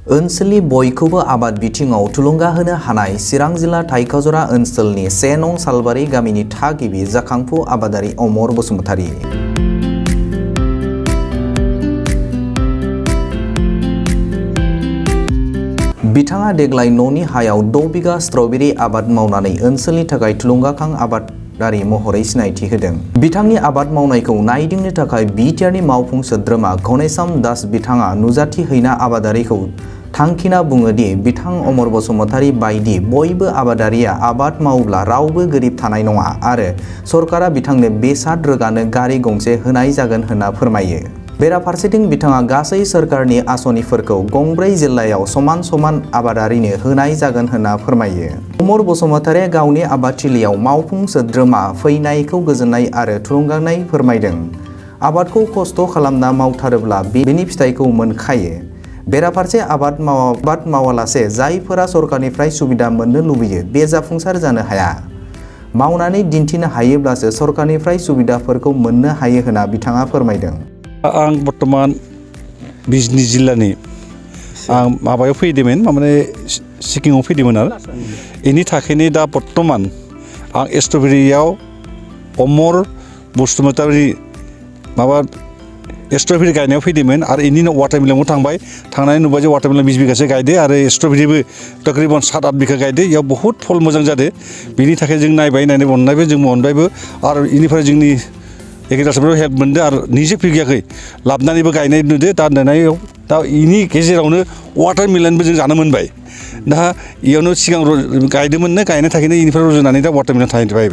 ओनसोलनि बयखौबो आबाद बिथिङाव थुलुंगा होनो हानाय चिरां जिल्ला थाइखाजरा ओनसोलनि 1 नं सालबारि गामिनि थागिबि जाखांफु आबादारि अमर बसुमतारी। बिथाङा देग्लाय न'नि हायाव 6 बिगा स्ट्रबेरी आबाद मावनानै ओनसोलनि थाखाय थुलुंगाखां आबादारि महरै सिनायथि होदों। बिथांनि आबाद मावनायखौ नायदिंनो थाखाय BTR नि मावफुं सोद्रोमा घनेश्याम दास बिथाङा नुजाथि हैना आबादारिखौ थांखिना बुङो दि बिथां अमर बसुमतारी बायदि बयबो आबादारिया आबाद मावोब्ला रावबो गोरिब थानाय नङा आरो सरकारा बिथांनो बेसाद रोगानो गारि गंसे होनाय जागोन होनना फोरमायो। बेराफारसेथिं बिथाङा गासै सोरखारनि आसनिफोरखौ गंब्रै जिल्लायाव समान समान आबादारिनो होनाय जागोन होनना फोरमायो। अमर बसुमतारीया गावनि आबादथिलियाव मावफुं सोद्रोमा फैनायखौ गोजोननाय आरो थुलुंगानाय फोरमायदों। आबादखौ खस्थ' खालामना मावथारोब्ला बेनि फिथाइखौ मोनखायो। बेराफारसे आबाद मावालासे जायफोरा सरकारनिफ्राय सुबिदा मोननो लुबैयो बे जाफुंसार जानो हाया। मावनानै दिन्थिनो हायोब्लासो सरकारनिफ्राय सुबिदाफोरखौ मोननो हायो होनना बिथाङा फोरमायदों। आं बर्तमान बिजनि जिल्लानि आं माबायाव फैदोंमोन माने सिक्किमाव फैदोंमोन आरो बेनि थाखायनो दा बर्तमान आं स्ट्रबेरियाव अमर बसुमतारी माबा स्ट्रबेरी गायनायाव फैदोंमोन आरो इनि उनाव वाटारमेलनाव थांबाय थांनानै नुबाय जे वाटारमेलन 20 बिगासो गायदो आरो स्ट्रबेरीबो तकरीबन 7-8 बिगा गायदो इयाव बहुत फल मोजां जादो। बिनि थाखाय जों नायबाय अननायबो जों अनबायबो आरो इनिफ्राय जोंनि एग्रिकालचारनिफ्राय हेल्प मोनदो आरो निजे फैयाखै लाबनानैबो गायनाय नुदो दा इनि गेजेरावनो वाटारमेलनबो जों जानो मोनबाय। दा इयावनो सिगां गायदोंमोननो गायनाय थाखायनो इनिफ्राय रज'नानै दा वाटारमेलन थाहैबाय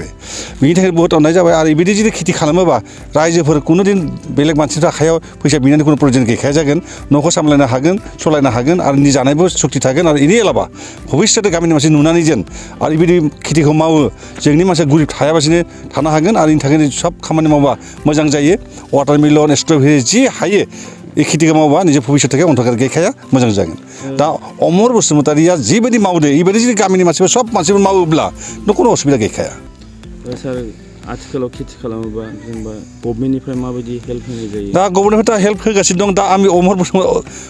बिनि थाखाय बहुत अननाय जाबाय आरो बिदि जुदि खेथि खालामोबा रायजोफोर खुनु दिन बेलेग मानसिफोर आखायाव फैसा बिनानै खुनु प्रयजन गैखाया जागोन। न'खौ सामलायनो हागोन सलायनो हागोन आरो नि जानायबो सक्ति थागोन आरो इनि एलाबा भबिष्यते गामिनि मानसि नुनानै जेन आरो बिदि खेथिखौ मावो जोंनि मानसिया गरिब थायाबासिनो थानो हागोन आरो इनि थाखायनो सब खामानि मावबा मोजां जायो। वाटारमेलन स्ट्रबेरी जि हायो बे खेथिखौ मावबा निजे भबिष्यत थाखाय अन्थार गैखाया मोजां जागोन। दा अमर बसुमतारीया जिबायदि मावदो बेबायदि जुदि गामिनि मानसिफोर सब मानसिफोर मावोब्ला खुनु असुबिदा गैखाया। सार आथिखालाव खेथि खालामोबा जेनेबा गभर्नमेन्टनिफ्राय माबायदि हेल्प होनाय जायो? दा गभर्नमेन्टआ हेल्प होगासिनो दं। दा आं अमर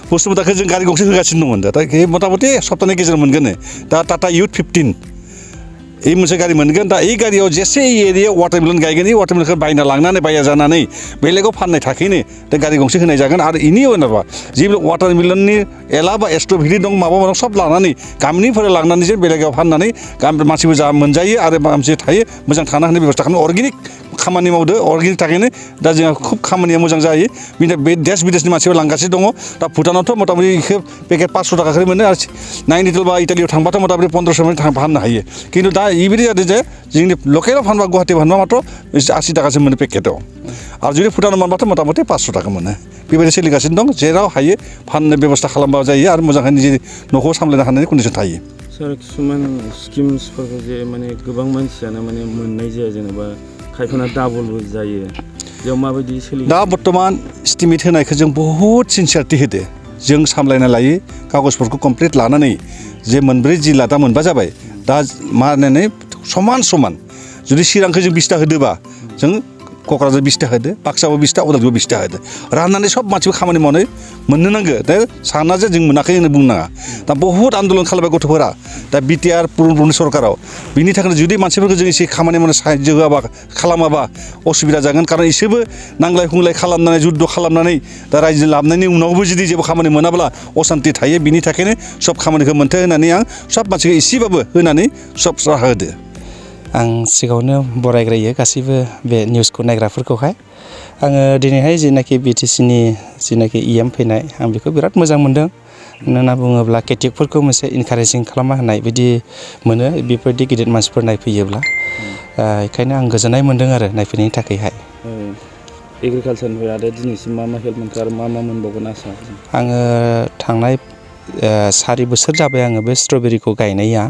बसुमतारीखौ जों गारि गंसे होगासिनो दंमोन दा मथा मथि सप्ताहनि गेजेराव मोनगोन। दा टाटा इउथ 15 এই मोनसे गारि मोनगोन। दा এই गारियाव जेसे एरियायाव वाटारमेलन गायगोन এই वाटारमेलनखौ बायना लांनानै बाया जानानै बेलेगाव फाननाय थाखायनो दा गारि गंसे होनाय जागोन आरो इनि उनावबा जि वाटारमेलननि एला बा स्ट्रबेरी दं माबा सब लानानै गामिनिफोरा लांनानै जे बेलेगाव फाननानै मानसिबो जा मोनजायो आरो मानसि थायो मोजां थानो हानाय बेबस्था खालामनो अर्गेनिक खामानि मावदो। अर्गेनिक थाखायनो दा जोंहा खुब खामानिया मोजां जायो। बिनि बे देश बिदेशनि मानसिफोर लांगासिनो दङ। दा भुटानावथ' मथा मथि इखौ पेकेट 500 थाखाखौ मोनो आरो नाइनिटेल बा इटालियाव थांबाथ' मथा मथि 1500 फाननो हायो। खिन्थु दा इबायदि जादों जे जोंनि लकेलाव फानबा गुवाहाटियाव फानबा मात्र 80 थाखासो मोनो पेकेटाव आरो जुदि भुटानाव मोनबाथ' मथा मथि 500 थाखा मोनो। बेबायदि सोलिगासिनो दं। जेराव हायो फाननो बेबस्था खालामबा जायो आरो मोजाङै निजे न'खौ सामलायनो हानायनि कन्डिसन थायो। सार किसुमान स्किम्सफोरखौ जे माने गोबां मानसियानो माने मोननाय जाया जेनेबा खायफाना डाबलबो जायो बेयाव माबायदि सोलियो? दा बर्तमान एस्टिमेट होनायखौ जों बहुत सिनसियारिटि होदो। जों सामलायना लायो कागजफोरखौ कमप्लिट लानानै जे मोनब्रै जिल्ला दा मोनबा जाबाय। दा मा होननानै समान समान जुदि चिरांखौ जों 20टा होदोबा जों क'क्राझार 20टा होदो बाक्साबो 20टा उदालगुरियाव 20टा होदो राननानै सब मानसिबो खामानि मावनो मोननो नांगौ। दा साना जे जों मोनाखै होनना बुंनो नाङा। दा बहुत आन्दलन खालामबाय गथ'फोरा दा BTR पुरन सरकाराव बिनि थाखायनो जुदि मानसिफोरखौ जों एसे खामानि मावनो साहाय्य होआबा खालामाबा असुबिदा जागोन। खारन इसोरबो नांलाय खुंलाय खालामनानै जुद्ध खालामनानै दा रायजो लाबोनायनि उनावबो जुदि जेबो खामानि मोनाब्ला असान्ति थायो। बिनि थाखायनो सब खामानिखौ मोनथों होननानै आं सब मानसिखौ एसेबाबो होनानै सब राहा होदो। आं सिगाङावनो बरायग्रोयो गासैबो बे निउसखौ नायग्राफोरखौहाय। आङो दिनैहाय जिनाखि BTC नि जिनाखि EM फैनाय आं बेखौ बिराद मोजां मोनदों। मानो होनना बुङोब्ला केटिकफोरखौ मोनसे इनकारेजिं खालामना होनाय बिदि मोनो बेफोरबायदि गिदिर मानसिफोर नायफैयोब्ला। बेखायनो आं गोजोननाय मोनदों आरो नायफैनायनि थाखायहाय। एग्रिकालचारनिफ्राय आरो दिनैसिम मा हेल्प मोनखो आरो मा मोनबावगोन आसा? आङो थांनाय 4 बोसोर जाबाय आङो बे स्ट्रबेरीखौ गायनाया।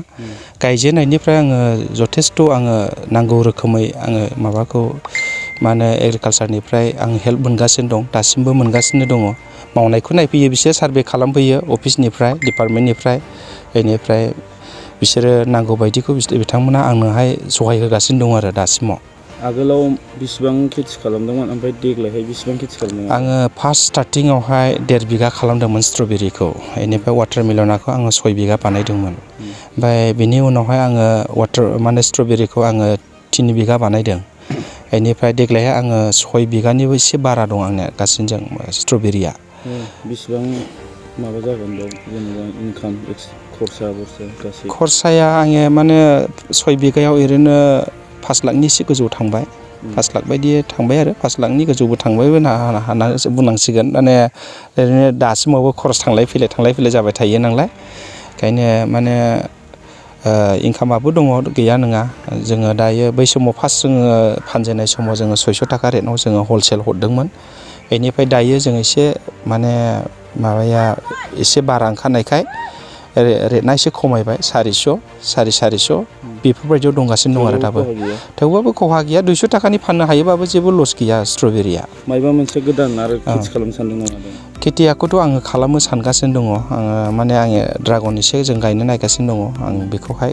गायजेननायनिफ्राय आङो जथेस्थ' आङो नांगौ रोखोमै आङो माबाखौ मा होनो एग्रिकालचारनिफ्राय आं हेल्प मोनगासिनो दं दासिमबो मोनगासिनो दङ। मावनायखौ नायफैयो बिसोर सार्भे खालामफैयो अफिसनिफ्राय डिपार्टमेन्टनिफ्राय बेनिफ्राय बिसोरो नांगौ बायदिखौ बिथांमोना आंनोहाय सहाय होगासिनो दं आरो दासिमाव। आगोलाव बिसिबां खेथि खालामदोंमोन ओमफ्राय देग्लायहाय बिसिबां खेथि खालामदोंमोन? आङो फार्स्ट स्टार्टिंआवहाय 1.5 बिगा खालामदोंमोन स्ट्रबेरिखौ बेनिफ्राय वाटारमेलनखौ आङो 6 बिगा बानायदोंमोन ओमफ्राय बिनि उनावहाय आङो स्ट्रबेरिखौ आङो 3 बिगा बानायदों बेनिफ्राय देग्लायहाय आङो 6 बिगानिबो एसे बारा दं आंनिया गासैजों स्ट्रबेरिया। बिसिबां माबा जागोन बेयाव जेनेबा इनकाम खरसा गासै? खरसाया आङो माने 6 बिगायाव ओरैनो 5 लाखनि एसे गोजौ थांबाय 5 लाख बायदि थांबाय आरो 5 लाखनि गोजौबो थांबायबो होनना बुंनांसिगोन माने ओरैनो दासिमावबो खरस थांलाय फैलाय जाबाय थायो नालाय ओंखायनो माने इनकामाबो दङ गैया नङा। जोङो दायो बै समाव फार्स्ट जोङो फानजेननाय समाव जोङो 600 थाखा रेटआव जोङो हलसेल हरदोंमोन बेनिफ्राय दायो जों एसे माने माबाया एसे बारा ओंखारनायखाय रेटना एसे खमायबाय 400 450 बेफोरबायदियाव दंगासिनो दं आरो दाबो। थेवबाबो खहा गैया 200 थाखानि फाननो हायोबाबो जेबो लस गैया स्ट्रबेरिया। मायबा मोनसे गोदान आरो खेथि खालामनो सानदों नामा? खेथियाखौथ' आङो खालामनो सानगासिनो दङ आङो माने ड्रागन एसे जों गायनो नायगासिनो दङ आं बेखौहाय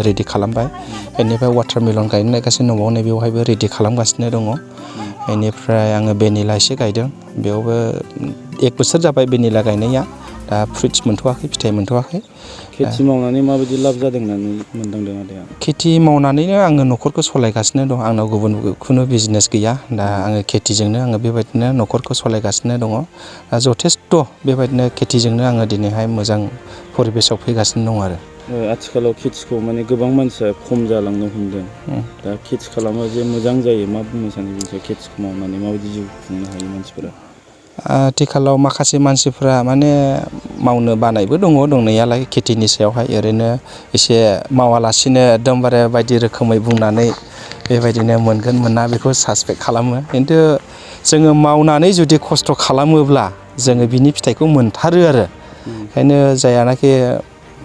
रेडि खालामबाय बेनिफ्राय वाटारमेलन गायनो नायगासिनो दङ नैबेयावहायबो रेडि खालामगासिनो दङ बेनिफ्राय आङो भेनिला एसे गायदों बेयावबो 1 बोसोर जाबाय भेनिला गायनाया दा फ्रुइट्स मोनथ'वाखै फिथाइ मोनथ'वाखै। खेथि मावनानै माबायदि लाब जादों होननानै मोनदांदों आदाया? खेथि मावनानैनो आङो न'खरखौ सालायगासिनो दं आंनाव गुबुन खुनु बिजनेस गैया दा आङो खेथिजोंनो आङो बेबायदिनो न'खरखौ सालायगासिनो दङ जथेस्थ' बेबायदिनो खेथिजोंनो आङो दिनैहाय मोजां परिबेसाव फैगासिनो दं आरो। आथिखालाव खेथिखौ माने गोबां मानसिया खम जालांनो हमदों दा खेथि खालामो जे मोजां जायो मा बुंनो सानो बिनिसायाव खेथिखौ मावनानै माबायदि जिउ खुंनो हायो मानसिफोरा? आथिखालाव माखासे मानसिफ्रा माने मावनो बानायबो दङ दंनायालाय खेथिनि सायावहाय ओरैनो एसे मावालासिनो एकदमबारे बायदि रोखोमै बुंनानै बेबायदिनो मोनगोन मोना बेखौ सासपेक्ट खालामो खिन्थु जोङो मावनानै जुदि खस्थ' खालामोब्ला जोङो बिनि फिथाइखौ मोनथारो आरो ओंखायनो जायानाखि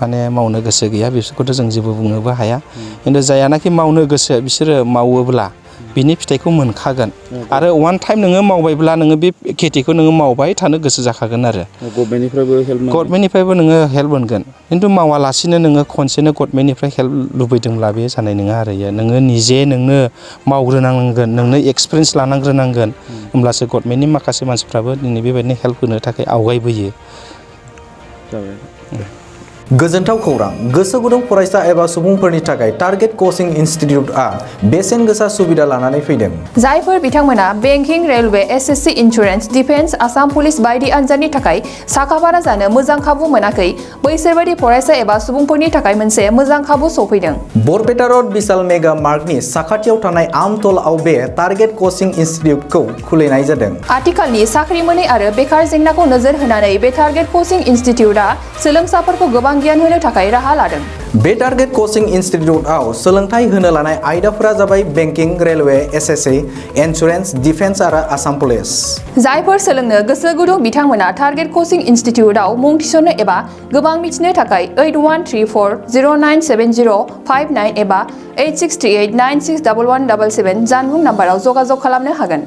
माने मावनो गोसो गैया बिसोरखौथ' जों जेबो बुंनोबो हाया खिन्थु जायानाखि मावनो गोसो बिसोरो मावोब्ला बिनि फिथाइखौ मोनखागोन आरो वान टाइम नोङो मावबायब्ला नोङो बे खेथिखौ नोङो मावबाय थानो गोसो जाखागोन आरो गभर्नमेन्टनिफ्रायबो नोङो हेल्प मोनगोन खिन्थु मावालासिनो नोङो खनसेनो गभर्नमेन्टनिफ्राय हेल्प लुबैदोंब्ला बे जानाय नङा आरो नोङो निजे नोंनो मावग्रोनांगोन नोंनो एक्सपिरियेन्स लानांग्रोनांगोन होमब्लासो गभर्नमेन्टनि माखासे मानसिफ्राबो दिनै बेबायदिनो हेल्प होनो थाखाय आवगायबोयो। गोजोनथाव खौरां गोसो गुदुं फरायसा एबा सुबुंफोरनि थाखाय टारगेट कचिं इनस्टिट्यूटआ बेसेन गोसा सुबिदा लानानै फैदों। जायफोर बिथांमोना banking railway SSC insurance defence Assam police बायदि आनजादनि थाखाय साखाफारा जानो मोजां खाबु मोनाखै बैसोरबायदि फरायसा एबा सुबुंफोरनि थाखाय मोनसे मोजां खाबु सफैदों। बरपेटा रोड विशाल मेगा मार्टनि साखाथियाव थानाय आमतलाव बे टारगेट कचिं इनस्टिट्यूटखौ खुलिनाय जादों। आथिखालनि साख्रि मोनै आरो बेकार जेंनाखौ नोजोर होनानै बे टारगेट कचिं इनस्टिट्यूटआ सोलोंसाफोरखौ गोबां गियान होनो थाखाय राहा लादों। बे टारगेट कचिं इनस्टिट्यूटआव सोलोंथाइ होनो लानाय आयदाफोरा जाबाय banking railway SSC insurance defence आरो आसाम पुलिस। जायफोर सोलोंनो गोसो गुदुं बिथांमोना टारगेट कचिं इनस्टिट्यूटआव मुं थिसननो एबा गोबां मिथिनो थाखाय 8134097059 एबा 8638961177 जानबुं नाम्बाराव जगाजग खालामनो हागोन।